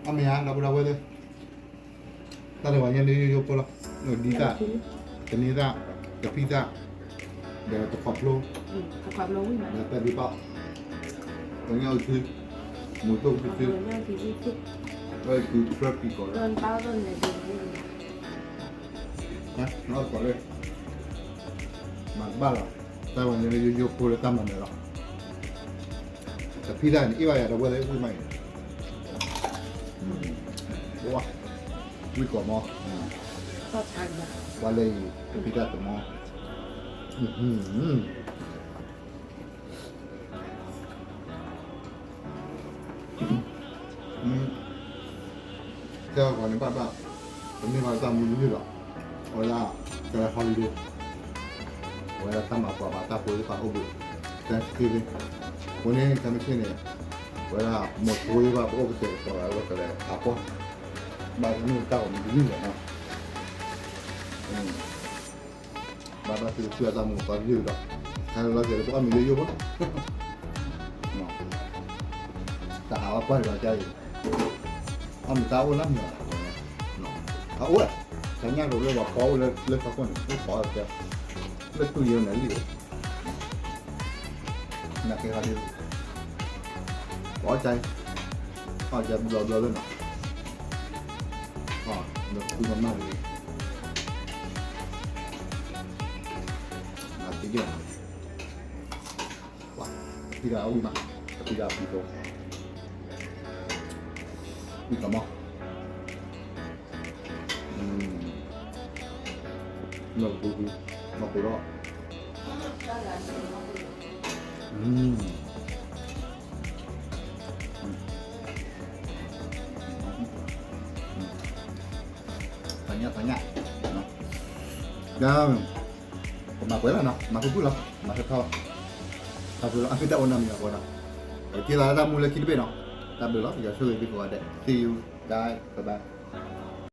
အမ့ၢ်ဧါ ဒီပုၢ်ဒီဝဲၢ်သ့ၣ်, တၢ်တဝၤညါန့ၣ်ယိယိဖိလီၤ, ဒ်သၣ်, ကန့သၣ်, ကဖံးသၣ်, ဒီးတခွးဖျိ, ဒီးပဲဒုးပာ်, ကညီအုၣ်ထံ, မူသိၣ်ကဖံးထံ, ဝဲကုၤ traffic ကီးလီၤ, နီၢ်တကိးလၢ မၤတဘၣ်လီၤ, တၢ်ဝဲန့ၣ်လၢယိယိဖိလၢတၢ်မၤနၢၤလီၤ, ကဖံးတၢ်န့ၣ် အ့ၣ်ဘၣ်ယၤဒီးဝဲလၢဝံၣ်မးအံၤ, ဝံၣ်ကီးမီ, ဝဲလၢအံၤ ကဖံးတၢ်တမီ, တဲအီၤကီးန့ၣ်ဘၣ်ဘၣ်, ပမ့ၢ်ဘၣ်တၢ်မူလၢလီၤ, အဝဲဒၣ် ကလဲၤ holiday, အဝဲဒၣ်တၢ်မၤပှၤဘၣ်တၢ်ဖိသ့ၣ်တဖၣ်အိၣ်ဘှံး, Thanksgiving, အဃိန့ၣ် ခဲမုၢ်ဆ့ၣ်န့ၣ်, အဝဲဒၣ်မိၢ်ဖိသ့ၣ်တဖၣ် ပအိၣ်ကတဲာ်ကတီၤလၢကလဲၤဟးပှၢ်, ဘၣ်မ့ၢ်တၢ်ဂီၤမူလၢလီၤနီၤ ဘၣ်ဘၣ်သုကသူအတၢ်မူပှၤကလုာ်ဒီး, ဟဲလီၤက့ၤလၢပအီၣ်မ့ၤလၢယိၣ်ဘၣ်, တၢ်ဟးအီၣ်ကွၢ်ဒီးကါအံၤ, အီၣ်မ့ၤတၢ်အိၣ်လၢမ့ၤလီၤ, အအိၣ်, တၢ်ညၣ်ရိၤလၢပှၤဖီအိၣ်လၢလၢဖီခိၣ်န့ၣ် အိၣ်ဖီအီၣ်ကဲ, လၢတူၢ်ယဲၢ်န့ၣ်လံ, နာ်က့ဟးဒ်, ပအီၣ်ကါအံၤ, အီၣ်ကါဘျီဘျီလၢနီၤ, ဒီးသူမၤမၢ်လံ, နာ်က့ယဲၢ်, ပှၤ, ကဖံးတၢ်အဝံၣ်မး, ကဖံးတၢ်အဖံးသိ, ဝံၣ်ကမီၤ, မ့ၢ်ပူၤပူၤ, မၤပူၤထီၣ်, သးညၣ်သးညၣ်, ဒီး, ပမၤပှဲၤလီၤနီၤ, မၤဖုၣ်ဖုၣ်လီၤ, မၤထီၣ်ထီၣ်လီၤ, ထီၣ်ဖုၣ်လီၤ အဖံးတၢ်အိၣ်နီတမံၤလီၤအဃိဒီး, ပကထံၣ်လိာ်သးလၢတၢ်မူလၢခံတဘ့ၣ်နီၤ, တၢ်ဘျုးလီၤ, ယွၤဆိၣ်ဂ့ၤသုကိးဂၤဒဲး, see you, bye, bye bye.